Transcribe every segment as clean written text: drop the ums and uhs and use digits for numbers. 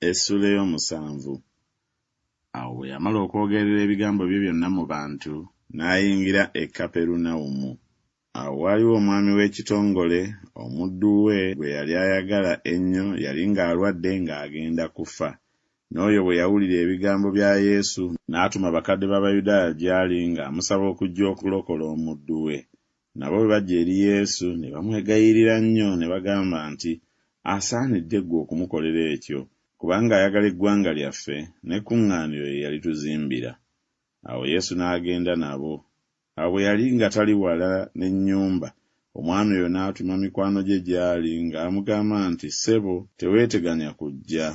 Essuula ey'omusanvu. Awo bwe yamala okwogerera ebigambo bye byonna mu bantu, n'ayingira e Kaperunawumu. Awo waaliwo omwami w'ekitongole, omuddu we gwe yali ayagala ennyo yali ng'alwadde ng'agenda kufa. N'oyo bwe yawulira ebigambo bya Yesu, n'atuma bakadde b'Abayudaaya gy'ali ng'amusaba okujja okulokola omuddu we. Nabo bwe bajja eri Yesu, ne bamwegayirira nnyo ne bagamba nti, Asaanidde ggwe okumukolera ekyo, kubanga ayagala eggwanga lyaffe, n'ekkuŋŋaaniro ye yalituzimbira. Awo Yesu n'agenda nabo. Awo bwe yali nga tali wala n'ennyumba, omwami oyo n'atuma mikwano gye gy'ali ng'amugamba nti, Ssebo, teweeteganya kujja,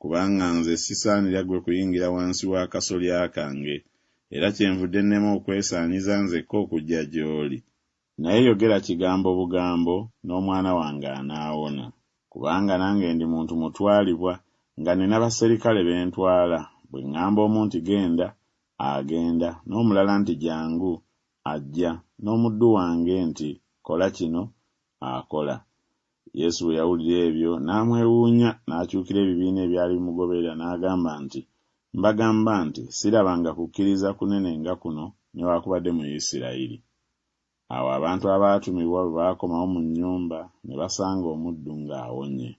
kubanga nze sisaanira ggwe kuyingira wansi w'akasolya kange, era kyenvudde nnema okwesaanyiza nzekka okujja gy'oli. Naye yogera kigambo bugambo, n'omwana wange anaawona. Kubanga nange ndi muntu mutwalibwa, nga nnina baserikale be ntwala, bwe ŋŋamba omu nti, Genda, agenda, n'omulala nti, Jjangu, ajja, n'omuddu wange nti, Kola kino, akola. Yesu bwe yawulira ebyo, n'amwewuunya, n'akyukira ebibiina ebyali bimugoberera, n'agamba nti, Mbagamba nti, Sirabanga kukkiriza kunene nga kuno newakubadde mu Isirayiri. Awo abantu abaatumibwa bwe baakomawo mu nnyumba, ne basanga omuddu ng'awonye.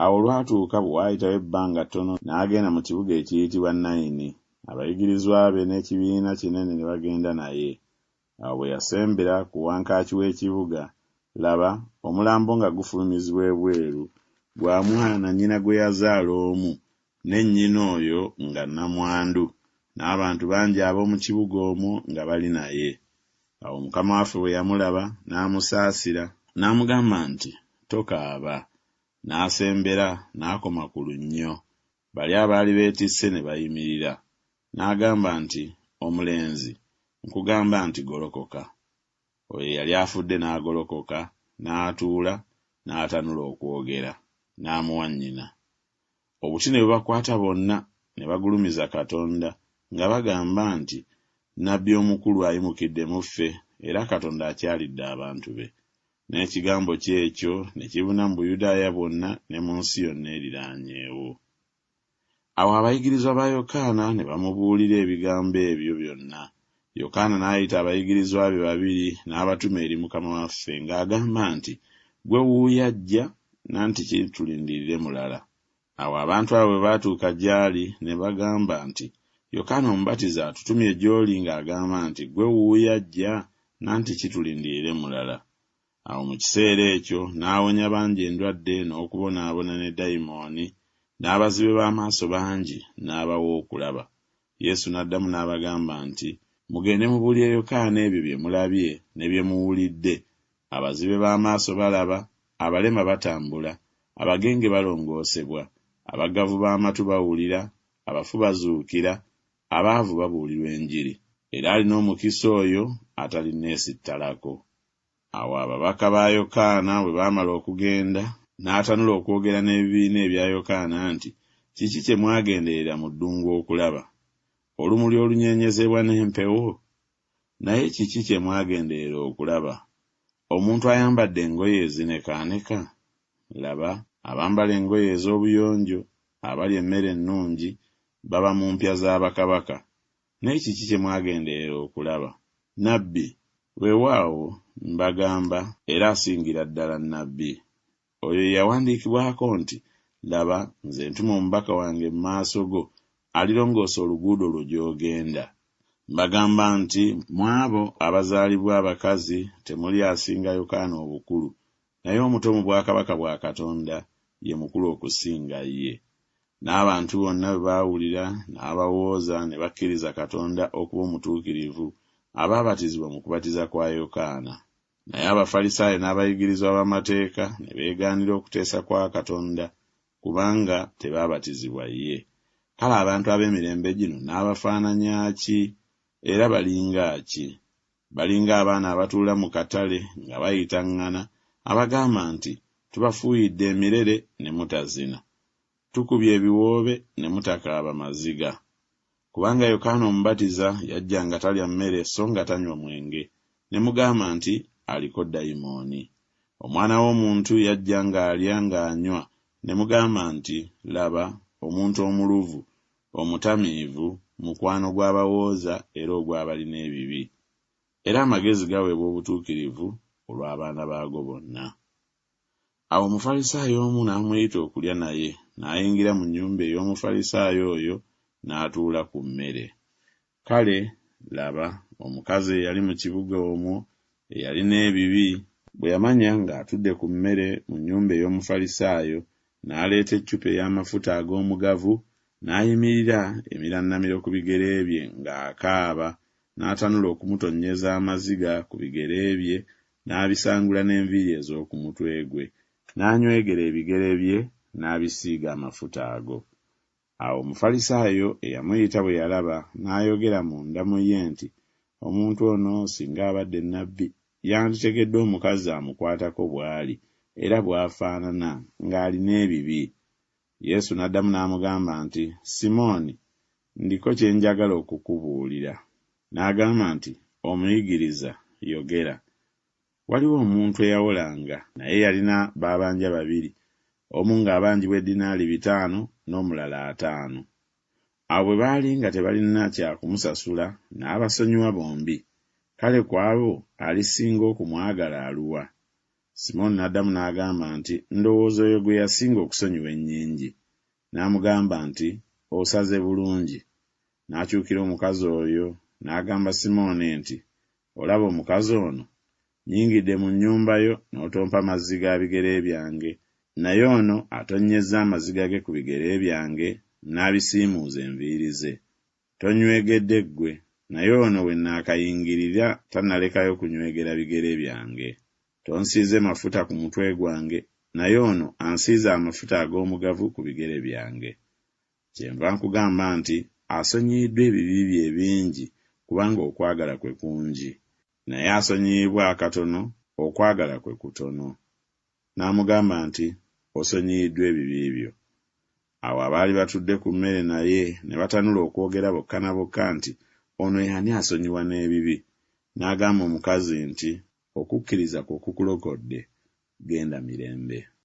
Awo olwatuuka bwe waayitawo ebbanga ttono n'agenda mu kibuga ekiyitibwa Nayini, abayigirizwa be n'ekibiina kinene ne bagenda naye. Awo bwe yasembera ku wankaaki w'ekibuga, laba, omulambo nga gufulumizibwa ebweru, gwa mwana nnyina gwe yazaala omu, ne nnyina oyo nga nnamwandu, n'abantu bangi ab'omu kibuga omwo nga bali naye. Awo Mukama waffe bwe yamulaba, n'amusaasira, n'amugamba nti, Tokaaba. N'asembera, n'akoma ku lunnyo, bali abaali beetisse ne bayimirira. N'agamba nti, Omulenzi, nkugamba nti Golokoka. Oyo eyali afudde n'agolokoka, n'atuula, n'atanula okwogera. N'amuwa nnyina. Obuti ne bubakwata bonna, ne bagulumiza Katonda, nga bagamba nti, Nnabbi omukulu ayimukidde mu ffe, era Katonda akyalidde abantu be. N'ekigambo kye ekyo ne kibuna mu Buyudaaya bwonna ne mu nsi yonna eriraanyeewo. Awo abayigirizwa ba Yokaana ne bamubuulira ebigambo ebyo byonna. Yokaana n'ayita abayigirizwa be babiri n'abatuma eri Mukama waffe ng'agamba nti, Ggwe wuuyo ajja, nantiki tulindirire mulala? Awo abantu abo bwe baatuuka gy'ali ne bagamba nti, Yokaana Omubatiza atutumye gy'oli ng'agamba nti, Ggwe wuuyo ajja, nantiki tulindirire mulala? Awo mu kiseera ekyo n'awonya bangi endwadde n'okubonaabona ne dayimooni, n'abazibe b'amaaso bangi n'abawa okulaba. Yesu n'addamu n'abagamba nti, Mugende mubuulire Yokaana ebyo bye mulabye ne bye muwulidde, abazibe b'amaaso balaba, abalema batambula, abagenge balongoosebwa, abaggavu b'amatu bawulira, abafu bazuukira, abaavu babuulirwa enjiri. Era alina omukisa oyo atalinneesittalako. Awo ababaka ba Yokaana bwe baamala okugenda, n'atanula okwogera n'ebibiina ebya Yokaana nti, Kiki kye mwagenderera mu ddungu okulaba? Olumuli olunyeenyezebwa n'empewo? Naye kiki kye mwagenderera okulaba? Omuntu ayambadde engoye ezinekaaneka? Laba, abambala engoye ez'obuyonjo, abalya emmere ennungi, baba mu mpya za bakabaka. Naye kiki kye mwagenderera okulaba? Nnabbi? Weewaawo, mbagamba, era asingira ddala nnabbi. Oyo ye yawandiikibwako nti, Laba, nze ntuma omubaka wange mu maaso go, alirongoosa oluguudo lwo gy'ogenda. Mbagamba nti, Mu abo abazaalibwa abakazi temuli asinga Yokaana obukulu, naye omuto mu bwakabaka bwa Katonda ye mukulu okusinga ye. N'abantu bonna bwe baawulira n'abawooza ne bakkiriza Katonda okuba omutuukirivu, abaabatizibwa mu kubatiza kwa Yokaana. Naye Abafalisaayo n'abayigirizwa b'amateeka ne beegaanira okuteesa kwa Katonda, kubanga tebaabatizibwa ye. Kale abantu ab'emirembe gino naabafaananya ki, era balinga ki? Balinga abaana abatuula mu katale nga bayitaŋŋana, abagamba nti, Tubafuuyidde emirere ne mutazina, tukubye ebiwoobe ne mutakaaba maziga. Kubanga Yokaana Omubatiza yajja nga talya mmere so nga tanywa mwenge, ne mugamba nti, Aliko dayimooni. Omwana w'omuntu yajja ng'alya ng'anywa, ne mugamba nti, Laba, Omuntu omuluvu, omutamiivu, mukwano gw'abawooza era ogw'abalina ebibi. Era amagezi gaweebwa obutuukirivu olw'abaana baago bonna. Awo Omufalisaayo omu n'amuyita okulya naye, n'ayingira mu nnyumba ey'Omufalisaayo oyo, n'atuula ku mmere. Kale, laba, omukazi eyali mu kibuga omwo, eyalina ebibi, bwe yamanya ng'atudde ku mmere mu nnyumba ey'Omufalisaayo, n'aleeta eccupa ey'amafuta ag'omugavu, n'ayimirira emirannamiro ku bigere bye ng'akaaba, n'atanula okumutonnyeza amaziga ku bigere bye, n'abisangula n'enviiri ez'oku mutwe gwe, n'anywegera ebigere bye, n'abisiiga amafuta ago. Awo Omufalisaayo eyamuyita bwe yalaba, n'ayogera munda mu ye nti Omuntu ono singa abadde nnabbi, yanditegedde omukazi amukwatako bw'ali, era bw'afaanana, ng'alina ebibi. Yesu n'addamu n'amugamba nti Simooni, ndiko kye njagala okukubuulira. N'agamba nti Omuyigiriza, yogera. Waliwo omuntu eyawolanga, naye yalina b'abanja babiri, omu ng'abanjibwa eddinaali 500, n'omulala 50. Awo bwe baali nga tebalina kya kumusasula, n'abasonyiwa bombi. Kale ku abo alisinga okumwagala aluwa? Simooni n'addamu n'agamba nti Ndowooza oyo gwe yasinga okusonyiwa ennyingi. N'amugamba nti Osaze bulungi. N'akyukira omukazi oyo, n'agamba Simooni nti Olaba omukazi ono? Nnyingidde mu nnyumba yo, n'otompa mazzi ga bigere byange, naye ono atonnyezza amaziga ge ku bigere byange, n'abisiimuuza enviiri ze. Tonnywegedde ggwe, naye ono we nnaakayingirira tannalekayo kunywegera bigere byange. Tonsiize mafuta ku mutwe gwange, naye ono ansiize amafuta ag'omugavu ku bigere byange. Kyenva nkugamba nti Asonyiyiddwa ebibi bye ebingi, kubanga okwagala kwe kungi. Naye asonyiyibwa akatono, okwagala kwe kutono. N'amugamba nti Osonyiyiddwa ebibi byo. Awo abaali batudde ku mmere naye ne batanula okwogera bokka na bokka nti Ono ye ani asonyiwa n'ebibi? N'agamba omukazi nti Okukkiriza kwo kukulokodde, genda mirembe.